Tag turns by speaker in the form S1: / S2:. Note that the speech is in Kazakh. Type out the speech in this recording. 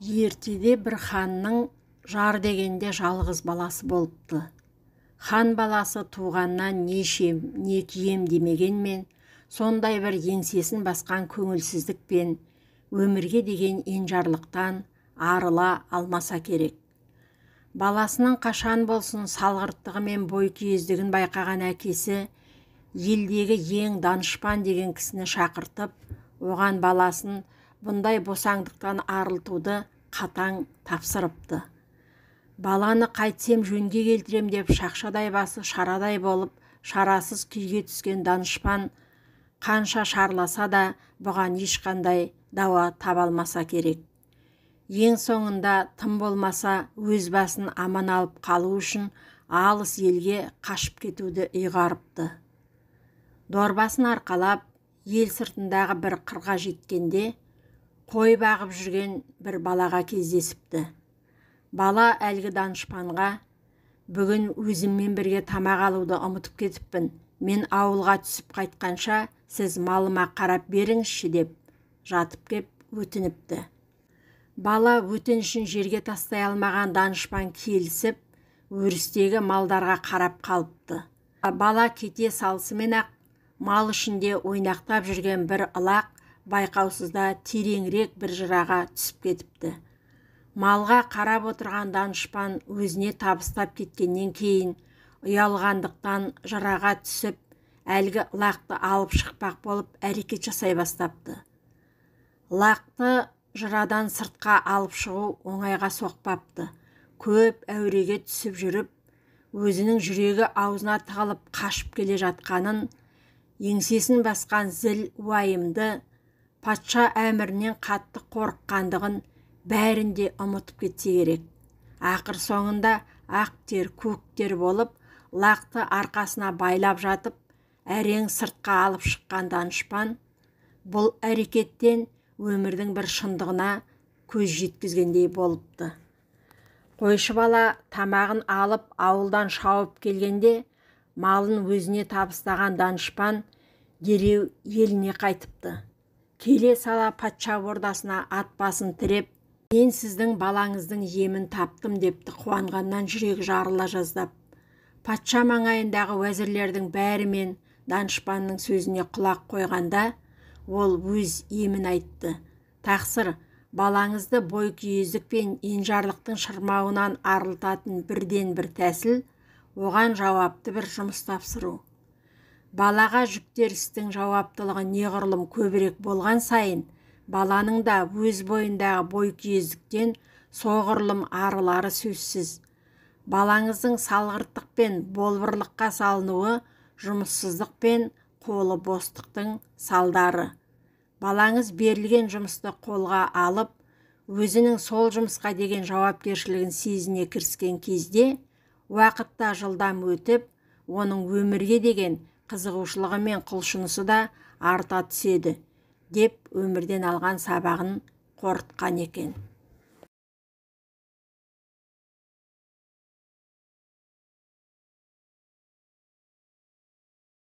S1: Ертеде бір ханның жар дегенде жалғыз баласы болыпты. Хан баласы туғаннан не ішем, не кием демегенмен, сондай бір еңсесін басқан көңілсіздік пен өмірге деген енжарлықтан арыла алмаса керек. Баласының қашан болсын салғырттығы мен бойкүйездігін байқаған әкесі елдегі ең данышпан деген кісіні шақыртып, оған баласын бұндай босаңдықтан арылтуды қатаң тапсырыпты. Баланы қайтсем жөнге келтірем деп шақшадай басы шарадай болып, шарасыз күйге түскен данышпан қанша шарласа да бұған ешқандай дауа таба алмаса керек. Ең соңында тым болмаса өз басын аман алып қалу үшін алыс елге қашып кетуді ұйғарыпты. Дорбасын арқалап, ел сыртындағы бір қырға жеткенде, қой бағып жүрген бір балаға кездесіпті. Бала әлгі данышпанға, бүгін өзіммен бірге тамақ алуды ұмытып кетіппін, мен ауылға түсіп қайтқанша сіз малыма қарап беріңізші деп жатып кеп өтініпті. Бала өтінішін жерге тастай алмаған данышпан келісіп, өрістегі малдарға қарап қалыпты. Бала кете салысымен-ақ мал ішінде ойнақтап жүрген бір ылақ байқаусызда тереңірек бір жыраға түсіп кетіпті. Малға қарап отырған данышпан өзіне табыстап кеткеннен кейін ұялғандықтан жыраға түсіп, әлгі лақты алып шықпақ болып әрекет жасай бастапты. Лақты жырадан сыртқа алып шығу оңайға соқпапты. Көп әуреге түсіп жүріп, өзінің жүрегі аузына тығылып қашып келе жатқанын, еңсесін басқан зіл уайымды, патша әмірінен қатты қорыққандығын бәрін де ұмытып кетсе керек. Ақыр соңында ақ тер көк тер болып, лақты арқасына байлап жатып, әрең сыртқа алып шыққан данышпан бұл әрекеттен өмірдің бір шындығына көз жеткізгендей болыпты. Қойшы бала тамағын алып ауылдан шауып келгенде, малын өзіне табыстаған данышпан дереу еліне қайтыпты. Келе сала патша ордасына ат басын тіреп, мен сіздің балаңыздың емін таптым депті қуанғаннан жүрегі жарыла жаздап. Патша маңайындағы уәзірлердің бәрімен данышпанның сөзіне құлақ қойғанда, ол өз емін айтты. Тақсыр, балаңызды бойкүйездік пен енжарлықтың шырмауынан арылтатын бірден бір тәсіл, оған жауапты бір жұмыс тапсыру. Балаға жүктер істің жауаптылығы неғұрлым көбірек болған сайын, баланың да өз бойындағы бойкүйездіктен соғұрлым арылары сөзсіз. Балаңыздың салғырттық пен болбырлыққа салынуы жұмыссыздық пен қолы бостықтың салдары. Балаңыз берілген жұмысты қолға алып, өзінің сол жұмысқа деген жауапкершілігін сезіне кіріскен кезде, уақытта жылдам өтіп, оның өмірге деген қызығушылығы мен құлшынысы да арта түседі, деп өмірден алған сабағын қорытқан екен.